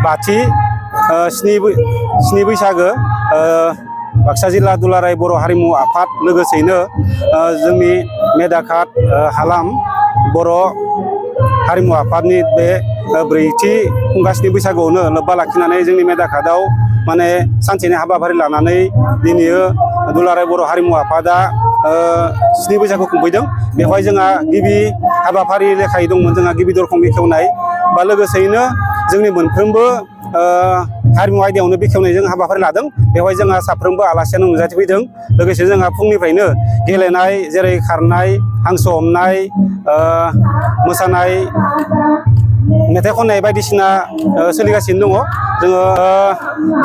बाथि स्नि बैसागो बाक्सा जिल्ला दुलाराय बर' हारिमु आफाद लोगोसेयैनो जोंनि मेदाकाट हालाम बर' हारिमु आफादनि बे ब्रैथि खुंगासिनो बैसागुआवनो लोब्बा लाखिनानै जोंनि मेदाकाटआव माने सानसेनि हाबाफारि लानानै दिनै दुलाराय बर' हारिमु आफादा स्नि बैसागु खुंफैदों। बेवहाय जोंहा गिबि हाबाफारि लेखायै दंमोन जोंहा गिबि दरखं बेखेवनाय बा लोगोसेयैनो जोंनि मोनफ्रोमबो हारिमु आयदायावनो बेखेवनायजों हाबाफारि लादों। बेवहाय जोंहा साफ्रोमबो आलासियानो नुजाथिफैदों। लोगोसे जोंहा फुंनिफ्रायनो गेलेनाय जेरै खारनाय, हांसो हमनाय, मोसानाय, मेथाइ खननाय बायदिसिना सोलिगासिनो दङ। जोङो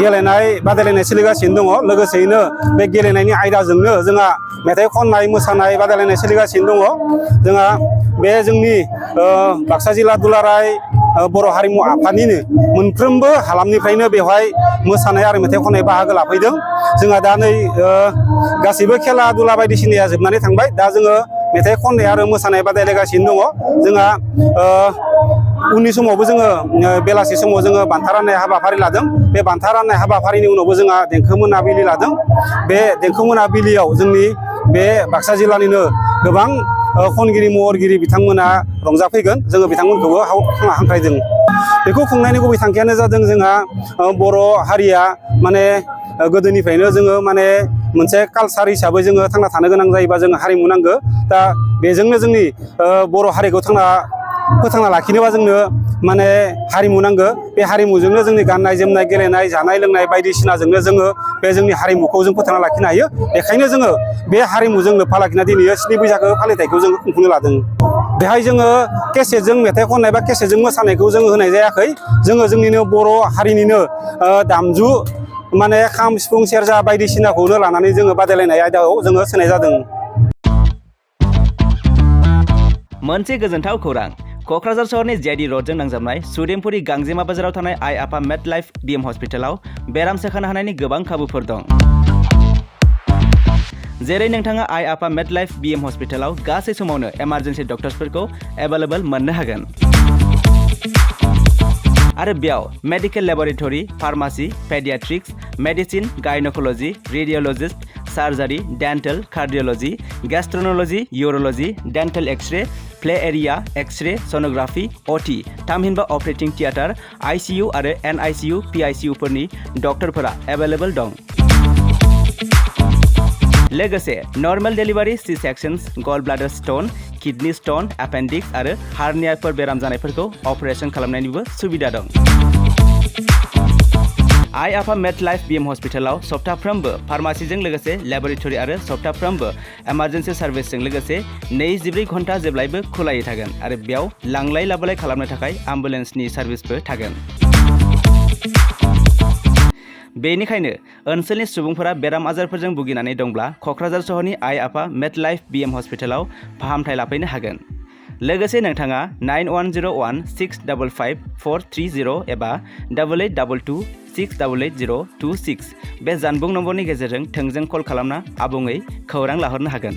गेलेनाय बादायलायनाय सोलिगासिनो दङ। लोगोसेयैनो बे गेलेनायनि आयदाजोंनो जोंहा मेथाइ खननाय मोसानाय बादायलायनाय सोलिगासिनो दङ। जोंहा बे जोंनि बाक्सा जिल्ला दुलाराय बर' हारिमु आफादनिनो मोनफ्रोमबो हालामनिफ्रायनो बेवहाय मोसानाय आरो मेथाइ खननाय बाहागो लाफैदों। जोंहा दा नै गासैबो खेला दुला बायदिसिनाया जोबनानै थांबाय। दा जोङो मेथाइ खननाय आरो मोसानाय बादायलायगासिनो दङ। जोंहा उननि समावबो जोङो बेलासि समाव जोङो बान्था राननाय हाबाफारि लादों। बे बान्था राननाय हाबाफारिनि उनावबो जोंहा देंखो मोनाबिलि लादों। बे देंखो मोनाबिलियाव जोंनि बे बाक्सा जिल्लानिनो गोबां खनगिरि महरगिरि बिथांमोना रंजाफैगोन। जोङो बिथांमोनखौबो हांख्रायदों। बेखौ खुंनायनि गुबै थांखियानो जादों जोंहा बर' हारिया माने गोदोनिफ्रायनो जोङो माने मोनसे कालसार हिसाबै जोङो थांना थानो गोनां जायोबा जोङो हारिमु नांगौ। दा बेजोंनो जोंनि बर' हारिखौ फोथांना लाखिनोबा जोंनो माने हारिमु नांगौ। बे हारिमुजोंनो जोंनि गाननाय जोमनाय गेलेनाय जानाय लोंनाय बायदिसिनाजोंनो जोङो बे जोंनि हारिमुखौ जों फोथांना लाखिनो हायो। बेखायनो जोङो बे हारिमुजों लोब्बा लाखिना दिनै स्नि बैसागो फालिथायखौ जोङो खुंफुंनो लादों। बेहाय जोङो केसेटजों मेथाइ खननाय बा केसेटजों मोसानायखौ जोङो होनाय जायाखै। जोङो जोंनिनो बर' हारिनिनो दामजु माने खाम सिफुं सेरजा बायदिसिनाखौनो लानानै जोङो बादायलायनाय आयदायाव जोङो सोनाय जादों। मोनसे गोजोनथाव खौरां। क'क्राझार सहरनि जेडि रडजों नांजाबनाय सुदेमपुरि गांजेमा बाजाराव थानाय आइ आफा मेड लाइफ बिएम हस्पिटालाव बेराम सोखानो हानायनि गोबां खाबुफोर दं। जेरै नोंथाङा आइ आफा मेड लाइफ बिएम हस्पिटालाव गासै समावनो इमार्जेन्सि डक्टर्सफोरखौ एभेलेबल मोननो हागोन। आरो बेयाव medical laboratory, pharmacy, paediatrics, medicine, gynaecology, radiologist, surgery, dental, cardiology, gastroenterology, urology, dental X-ray, play area, X-ray, sonography, OT, थामहिनबा अपारेटिं थियेटार, आइसिइउ आरो एनआइसिइउ, पिआइसिइउफोरनि डक्टरफोरा एभेलेबल दं। लोगोसे normal delivery, C sections, gall bladder stone, kidney stone, appendix आरो हार्नियाफोर बेराम जानायफोरखौ operation खालामनायनिबो सुबिदा दं। आइ आफा मेड लाइफ बिएम हस्पिटालाव सप्ताफ्रोमबो फार्मासिजों लोगोसे लेबरेटरि आरो सप्ताफ्रोमबो इमार्जेन्सि सार्भिसजों लोगोसे 24 घन्टा जेब्लायबो खुलायै थागोन आरो बेयाव लांलाय लाबोलाय खालामनो थाखाय एम्बुलेन्सनि सार्भिसबो थागोन। बेनिखायनो ओनसोलनि सुबुंफोरा बेराम आजारफोरजों भुगिनानै दंब्ला क'क्राझार सहरनि आइ आफा मेड लाइफ बिएम हस्पिटालाव फाहामथाय लाफैनो हागोन। लोगोसे नोंथाङा 9101655430 एबा 8822688026 बे जानबुं नम्बरनि गेजेरजों थोंजों कल खालामना आबुङै खौरां लाहरनो हागोन।